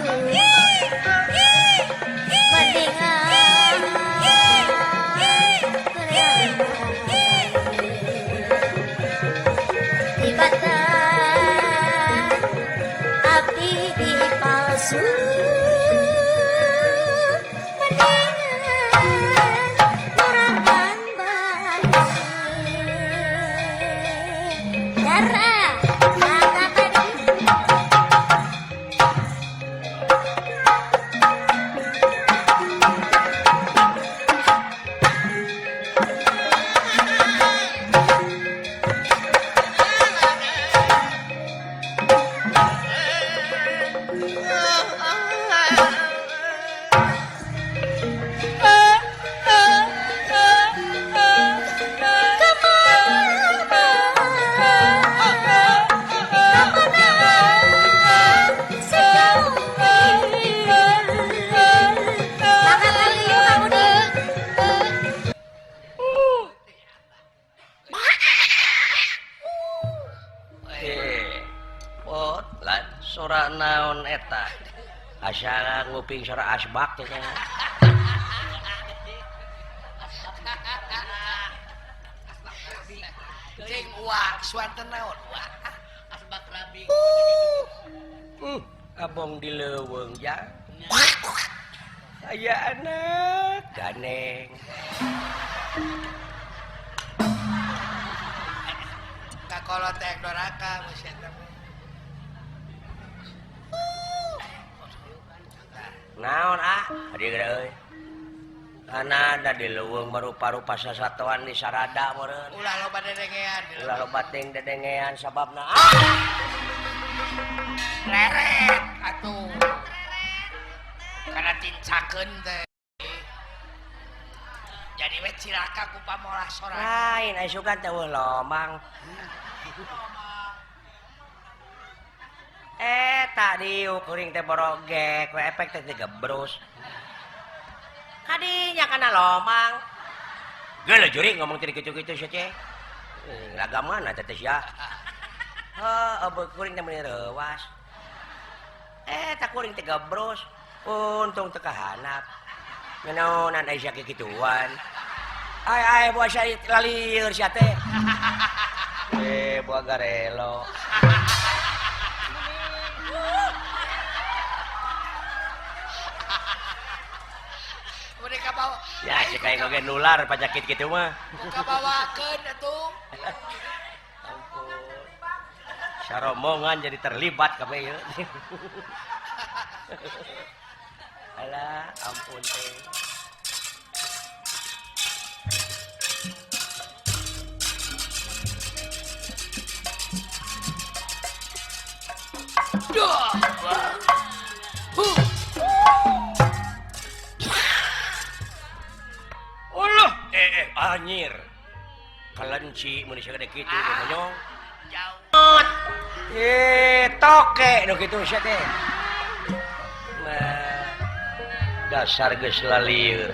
Mendingan tibatan abdi di palsu. Mendingan kurangan baik. Darah, maka tadi. Sora naon eta? Asa nguping sora asbak teh. Cing uak suanten naon uak? Asbak rabi. Abong di leuweung ya. Aya anak ganeng. Kakolot teh doraka geus eta. Naon ah? Adi geura euy. Kana da di leuweung barupa-rupa sasatoan di sarada meureun. Ulah loba dedengean. Ulah loba ting dedengean sababna ah. Leret atuh. Kana tincakeun teh. Jadi we cilaka ku pamolah sorangan. Lain asukan teh eueuh lomang. Eta diuk kuring teh borogek, we efek teh digebrus. Kadinya kana lomang. Geuleuh jurig ngomong teh kitu-kitu sia teh. Laga mana teh sia? Heuh, kuring teh meuni reuas. Eta kuring teh gebrus. Untung teu kahanap. Ngenaonan ai sia kikituan. Ai ai buah sia lalieur sia teh. Buah garelo. Mereka bawa. Ya, si kayak ngoge nular panyakit kitu mah. Muka bawakeun atuh. Ampun. Saromongan jadi terlibat kabeh ieu. Alah, ampun teh. Allah, anjir. Kelenci mun sia gede kitu monyong. Jauh. Toke nu kitu sia teh. Nah, dasar geus lalieur.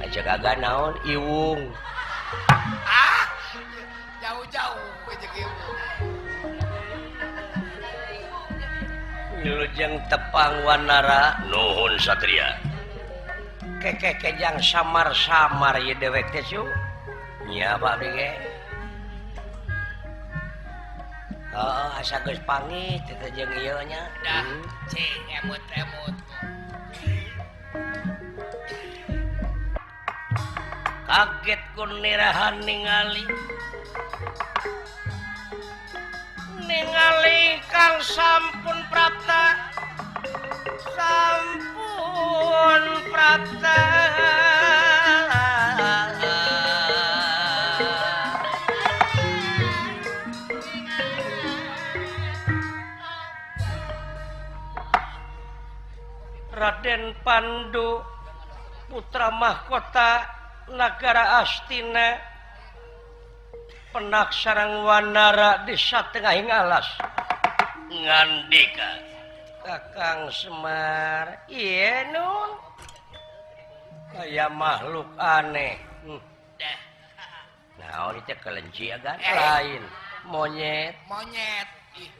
Aja kagak naon iwung. Ah, jauh-jauh jeung iwung. Wilujeng tepang Wanara nuhun satria. Kekeh kejang samar-samar ieu dewek teh su. Nya Pak abdi ge. Heeh, asa geus pangit teh jeung ieu nya. Dah, cing emut-emut. Kaget ku nirahan ningali. Ningali kang sampun prapta. Sampun prapta. Raden Pandu putra mahkota Nagara Astina penak sareng Wanara di satengahing alas ngandika Kakang Semar ieu nun kaya makhluk aneh. Naon ieu kelenci agan lain monyet. Monyet. Ih,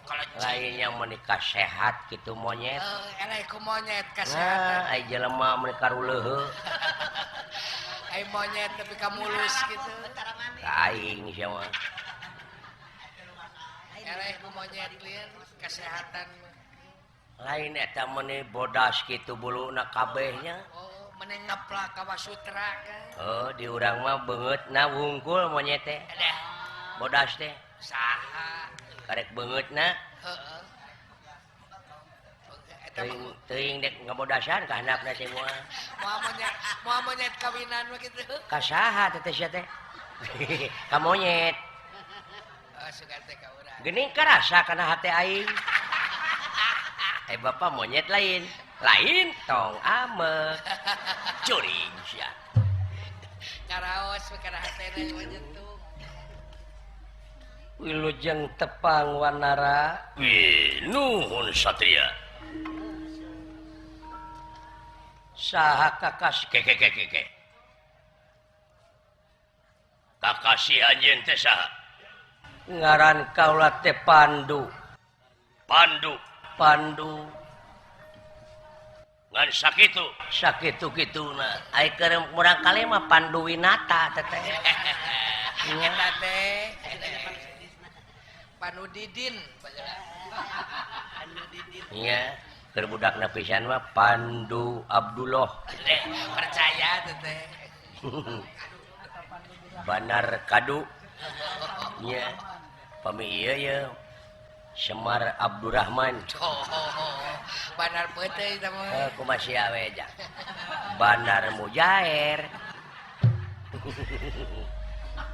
kelenci. Lain yang menikah sehat gitu monyet. Eleh ku monyet kasehatan. Nah, ai jelema meuni karuleuheuh. Ai monyet tapi ka mulus gitu. Aing sia mah. Eleh ku monyet lieur kesehatan. Lain eta meuni bodas kitu buluna kabehnya. Oh, meuni ngeplak ka Wasutra kan. Oh, di urang mah beungeutna wungkul monyet teh. Bodas teh. Saha? Karek beungeutna. Heeh. Teuing dek ngabodasan ka handapna semua. Moal monyet kawinan mah kitu. Ka saha teh sia teh? Ka monyet. Oh, sugan teh ka urang. Geuning karasa kana hate aing. Bapak monyet lain. Lain tong amek. Curing sia. Karaos kana hatena monyet tuh. Wilujeng tepang Wanara. Wih, nuhun satria. Saha kakas keke. Kakasih anjeun teh saha? Ngaran kaula teh Pandu. Pandu. Pandu. Ngan sakitu, sakitu kituna. Ai keur murang kali mah Pandu Winata teh teh. Eta teh. Pandu Didin baheula. Pandu Didin. Nya. Keur budakna pisan mah Pandu Abdullah. Percaya teh teh. Banar Kadu. Nya. Pami ieu ye Semar Abdurrahman. Oh, Banar peuteui teh mah. Kumaha sia we ja. Banar Mujair.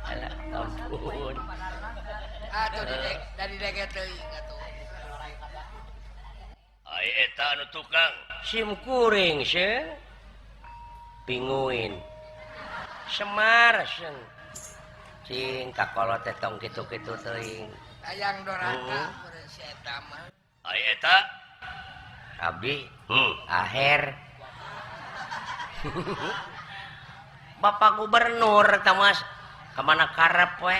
Alah ampun. Atuh dari dege teuing atuh. Ai eta anu tukang sim kuring seung pinguin Semar seung cing kakolot teh tong kitu-kitu teuing Hayang doraka si Si eta mah. Ai eta abdi aher. Bapak Gubernur eta Mas ka mana karep we.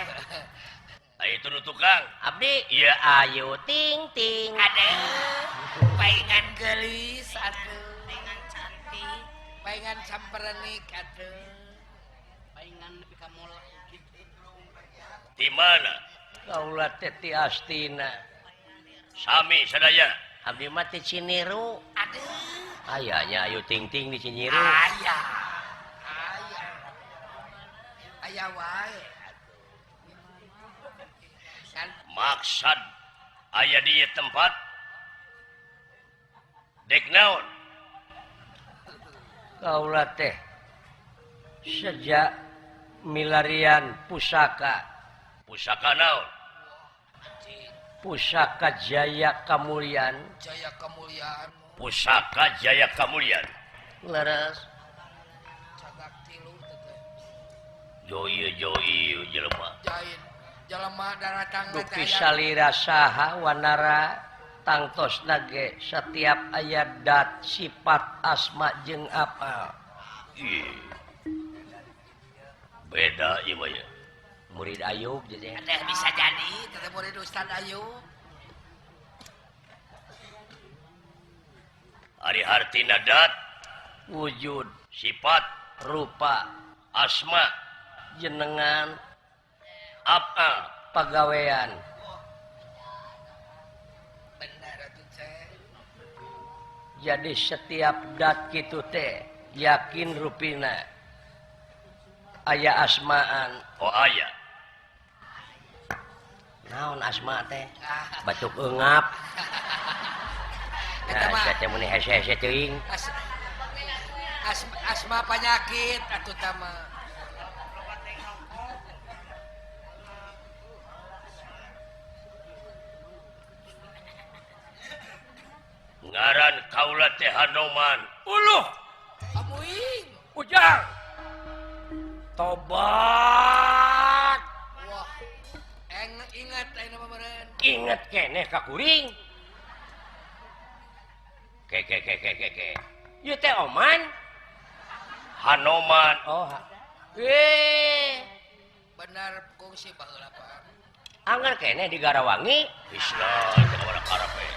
Ai itu nu tukang. Abdi ieu ayu ting ting. Aduh. Paingan geulis atuh. Paingan cantik. Paingan samperenik atuh. Paingan nepi ka mola gitu. Di mana? Kaula teh ti Astina. Sami sadaya. Abdi mah ti Ciniru. Aduh. Ayanya ayu ting ting di Ciniru. Aya. Aya. Aya wae atuh. Kan maksad aya di tempat dek naon? Kaula teh sejak milarian pusaka. Pusaka naon? Pusaka Jaya Kamulyan. Jaya Kamulyan. Pusaka Jaya Kamulyan. Leres. Cagak tilu teh. Joy joy jelema. Jain. Jelema daratang teh. Dupi salira saha wanara tangtosna ge setiap aya dat sifat asma jeung apa. Beda ieu mah ya. Murid Ayub jadi. Ada bisa jadi teteh murid Ustaz Ayub. Ari hartina dat wujud sifat rupa asma jenengan apa pagawean. Benar atuh teh. Jadi setiap dat kitu teh yakin rupina aya asmaan. Oh aya. Naon asma teh? Batuk eungap. Nah, sia teh mun hese-hese teuing. Asma penyakit atuh tah mah. Ngaran kaula teh Hanoman. Uluh. Amuing. Ujang. Tobat. Wah. Ingat ayeuna mah meureun. Inget keneh ka kuring. Ke ke ke ke ke ke. Ieu teh Oman. Hanoman. Oh. Benar kungsi baheula Pak. Angger keneh di Garawangi. Islah teh mana karep we.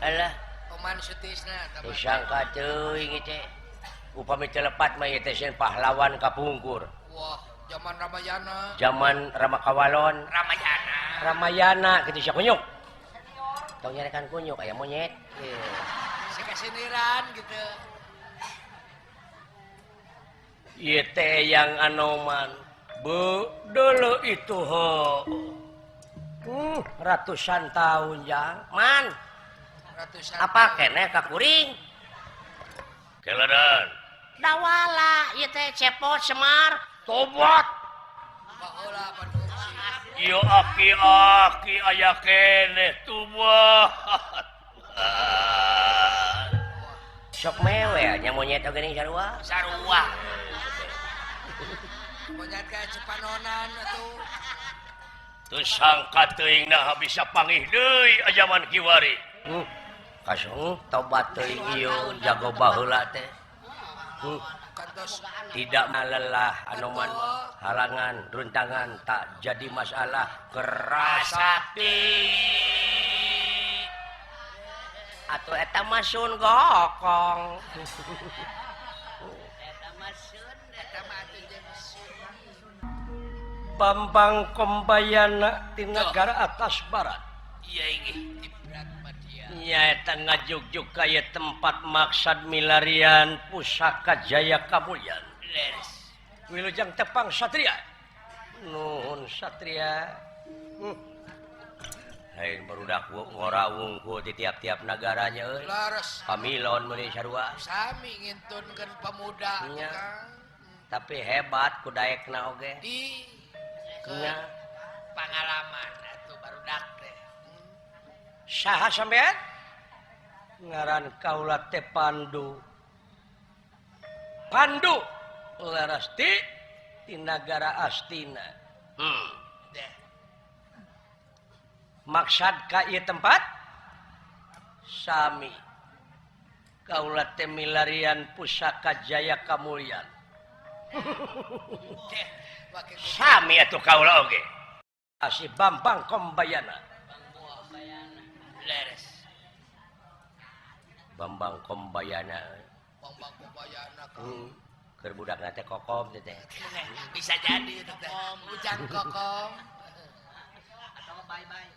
Alah, Oman Sutisna tah. Disangka teuing ieu teh. Upami teu lepat mah ieu teh sieun pahlawan kapungkur. Wah, zaman Ramayana. Zaman Ramakawalon. Ramayana. Ramayana kitu sia kunyuk. Tong nyarekan kunyuk aya monyet. Si kasiniran gitu. Ieu teh yang Anoman. Bu, dulu itu ho. Ratusan tahun jang. Man. Ratusan. Apa keneh ka kuring? Keladan. Dawala ieu teh cepot Semar. Tobat. Baheula pan kungsi. Ieu aki-aki aya keneh tobat. Sok mewel nya monyet oge ning sarua. Sarua. Monyet ka cepanonan atuh. Teu sangka teuing naha bisa pangih deui ajaman kiwari. Kasung tobat teuing ieu jago baheula teh. Tidak lelah Anoman, halangan runtangan tak jadi masalah kerasakti. Atau eta mah sun gokong. Eta mah sun, eta mah atuh jeung sun. Bambang Kombayana di negara atas barat. Iya inggih di Bratmadia. Nyaeta ngajugjug ka ieu tempat maksad milarian pusaka Jaya Kamulyan. Leres. Wilujeng tepang satria. Nuhun satria. Lain barudak ngora wungkul di tiap-tiap negaranya euy. Leres. Pamilon meuni sarua. Sami ngintunkeun pemuda nya. Kang. Tapi hebat ku daekna oge. Di nya pangalaman atuh barudak teh. Saha sampean? Ngaran kaula teh Pandu. Pandu leres ti nagara Astina. Deh. Maksad ka ieu tempat sami kaula teh milarian pusaka Jaya Kamulyan. Sami atuh kaula oge. Asih Bambang Kombayana. Leres. Bambang Kombayana. Bambang Kombayana. Keur budakna teh kokom teh. Bisa jadi teh. Ujang kokom. Atau bye-bye.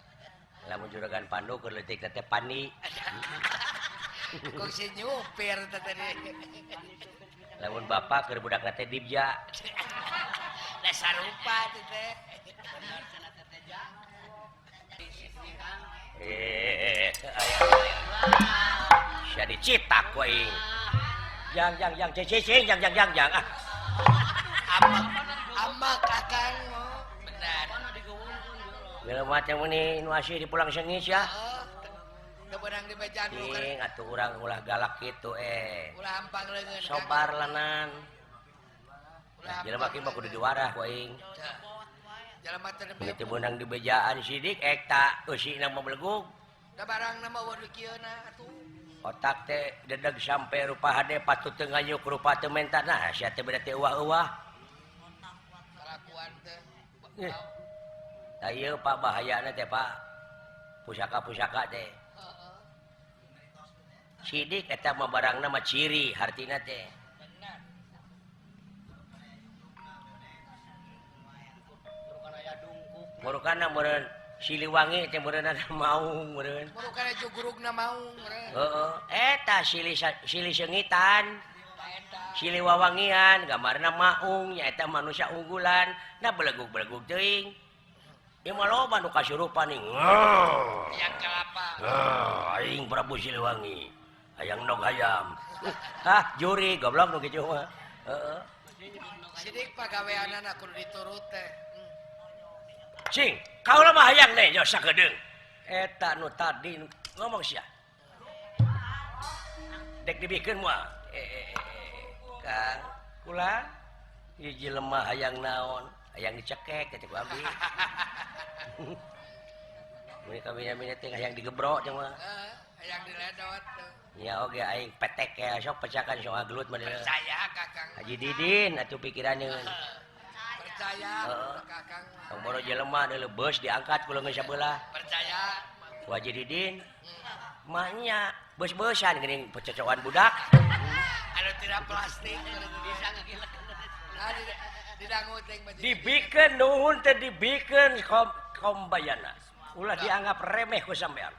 Lamun juragan Pandu keur leutik teh pani. Kok si nyupir teh tadi. Lamun bapak keur budakna teh dibja. Lah sarupa teh. Sia dicitak ku aing. Jang jang jang cicing jang jang jang jang ah. Amak akang benar. Jelema teh meuni nu asih di pulang sengis ya. Teu beunang dibejaan cing atuh urang ulah galak kitu Ulah hampang leungeun. Sobar lanan. Jelema kieu mah kudu diwarah ku aing. Jelema teh teu beunang dibejaan sidik eta eusina mah belegug. Da barangna mah waduh kieuna atuh. Otak teh dedeg sampai rupa hade patut teu nganyuk rupa teu menta nah sia teh beda teh euah-euah. Kalakuan teh. Tah ieu Pak bahayana teh Pak. Pusaka-pusaka teh. Sidik eta mah barangna mah ciri hartina teh. Benar. Murukana meureun Siliwangi teh meureunna maung meureun. Murukana jugurugna maung meureun. Heeh, eta silih seungitan. Silih wawangian gambarna maung nya eta manusia unggulan, nah belegug-belegug teuing. Ieu mah loba nu kasurupan nih. Hayang kalapa. Aing Prabu Siliwangi. Hayang nog hayam. Hah, juri goblok nu kitu mah. Heeh. Sidik pagaweanana kudu diturut teh. Cing, kaula mah hayang nih yo sakedeung. Eta nu tadi ngomong sia. Dek dibikeun moal. Kang, kula ieu jelema hayang naon? Hayang dicekek teh ku abdi. Mun kami-kami teh hayang digebrok teh mah. Hayang diledot. Nya oge aing petek ya sok pecakan sok gelut mah. Percaya Kakang. Haji Didin atuh pikirannya. Percaya Kakang. Tong boro jelema deuleu beus diangkat ku leungeun sabelah. Percaya. Ku Haji Didin. Maknya beus-beusan geuning pecocokan budak. Anu tidak plastik bisa ngagilek. Dibikeun nuhun teh dibikeun Kombayana. Ulah dianggap remeh ku sampean.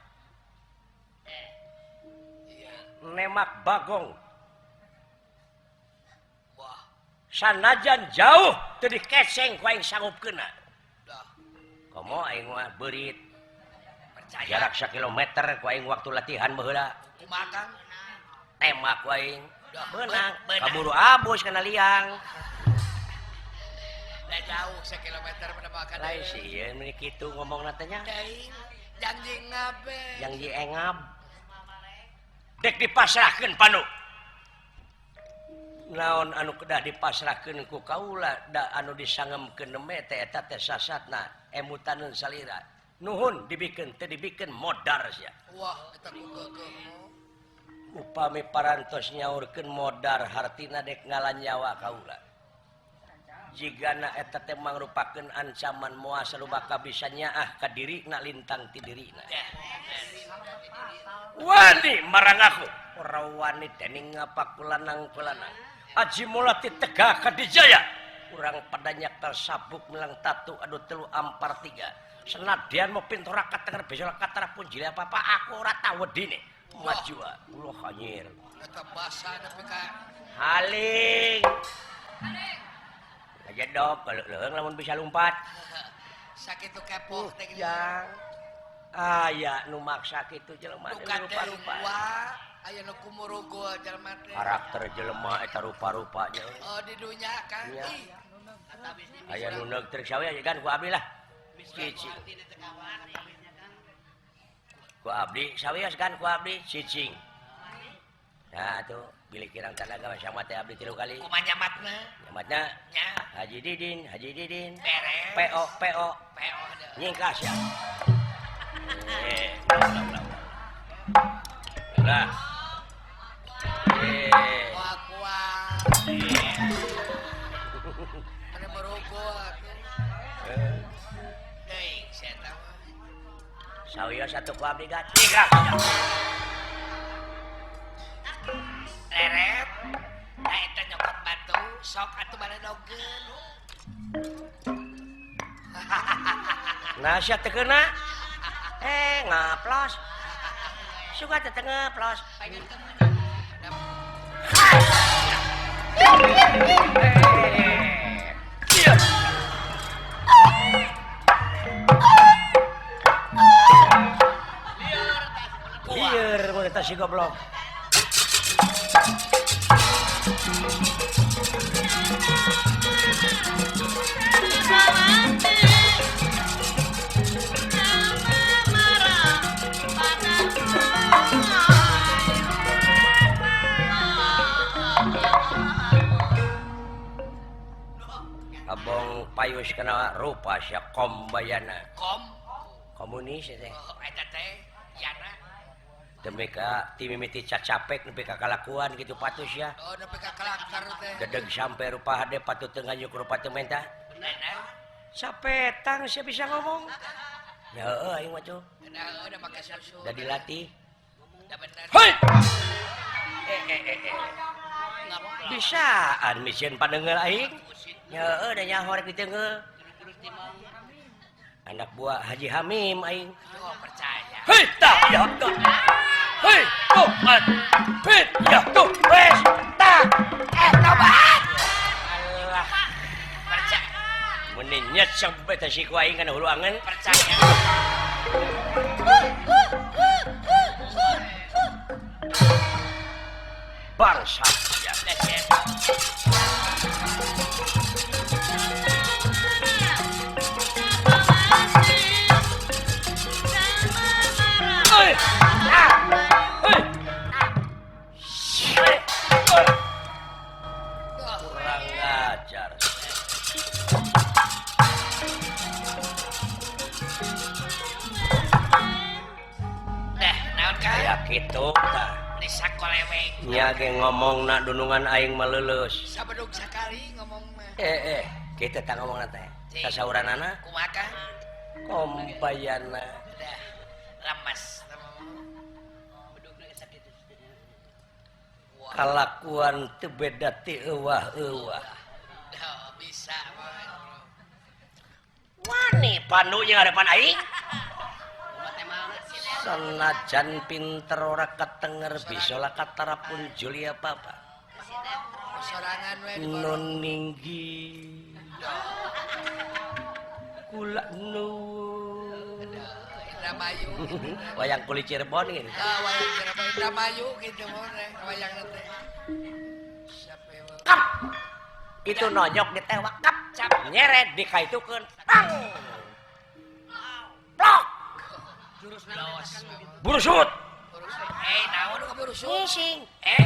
Nemak bagong. Wah. Sanajan jauh teu dikeseng ku aing sanggup keuna. Komo aing mah beurit. Percaya. Jarak sakilometer ku aing waktu latihan baheula. Kumaha Kang? Tembak ku aing. Beunang. Kaburu abus kana liang. Lah jauh sakilometer menemakan. Lain sieun meuni kitu ngomongna teh nya. Teuing janji ngabe. Janji engab. Dek dipasrahkeun panu. Naon anu kedah dipasrahkeun ku kaula da anu disangemkeun neme teh eta teh sasatna emutaneun salira. Nuhun dibikeun teu dibikeun modar sia. Wah eta ku keukeuh. Upami parantos nyaurkeun modar hartina dek ngalan nyawa kaula. Jigana eta teh mangrupakeun ancaman moal salubaka bisa nyaah ka dirina lintang ti dirina. Wani marang aku ora wani dening ngapa kulanang-kulanang. Aji mulati tegak kadijaya. Urang pada nyekel sabuk melang tatu adu telu ampar tiga. Senadyan mau pintu rakat tenger besok katara punjil apa-apa aku ora tau wedine. Maju ulah anjir. Eta basa nepi ka haling. Aja dok leuheung lamun bisa lompat. Sakitu kepoh teh jang. Aya nu maksa kitu jelema rupa-rupa. Aya nu kumurugul jelema teh. Karakter jelema eta rupa-rupa nya. Oh di dunya kan. Aya nu neug teu sawe kan ku abdi lah. Cicing. Ku abdi sawios kan ku abdi cicing. Nah atuh bilih kirang tanaga sama teh abdi 3 kali. Kumaha nyamatna? Nyamatna? Nya. Haji Didin, Haji Didin. Beres. PO PO. PO. Nyingkas ya. Lah. Wah, mana merogoh atuh. Deui sia eta mah. Sawios atuh ku abdi gatiga. Reret. Nah eta nyokot batu, sok atuh baledogeun. Nah sia teu keuna. Ngaplos. Suka teh teu ngaplos. Lieur mun eta si goblok. Abong payus kana rupa sia kombayana. Kom komunis teh. Oh, eta teh yana. Demi ka ti mimiti cacapek nepi ka kalakuan kitu patus ya. Oh, nepi ka karakter teh. Dedeg sampe rupa hade patut teu nganyuk rupa teu menta. Bener. Sapetang sia bisa ngomong. Ya heueuh aing mah tuh. Nah, udah make susu. Da dilatih. Da bener. Hei. Bisaan misieun pandeungel aing. Ya heueuh da nyaho rek diteunggeul. Anak buah Haji Hamim aing. Oh, percaya. Hei, tah ya tuh. Hei, tuh, hei, ya tuh, wes, tah. Tobat. Alah, percaya. Mun nyet sampe teh si ku aing kana hulu angen. Percaya. Bangsa. Ya, Kurang ajar. Dah, naon ka? Aya kitu tah. Disakoleweng. Nya ge ngomongna dunungan aing mah leuleus. Sabedug sakali ngomong mah. Kitu tah ngomongna teh. Sasauranana kumaha ka? Kombayana. Dah, lemes. Kalakuan teu beda ti euwah-euwah. Bisa wani pandu jeung harapan aing. Sanajan pinter ora ketenger bisa lah katarapun Julia Papa. Nun ninggi kula nuwun. Indramayu. Wayang kulit Cirebon gitu. Ah, wayang Cirebon Indramayu gitu wayang teh. Kap. Itu nonyok ditewak kap cap nyeret dikaitukeun. Tang. Plok. Burusut. Naon ka burusut? Ngising. Eh.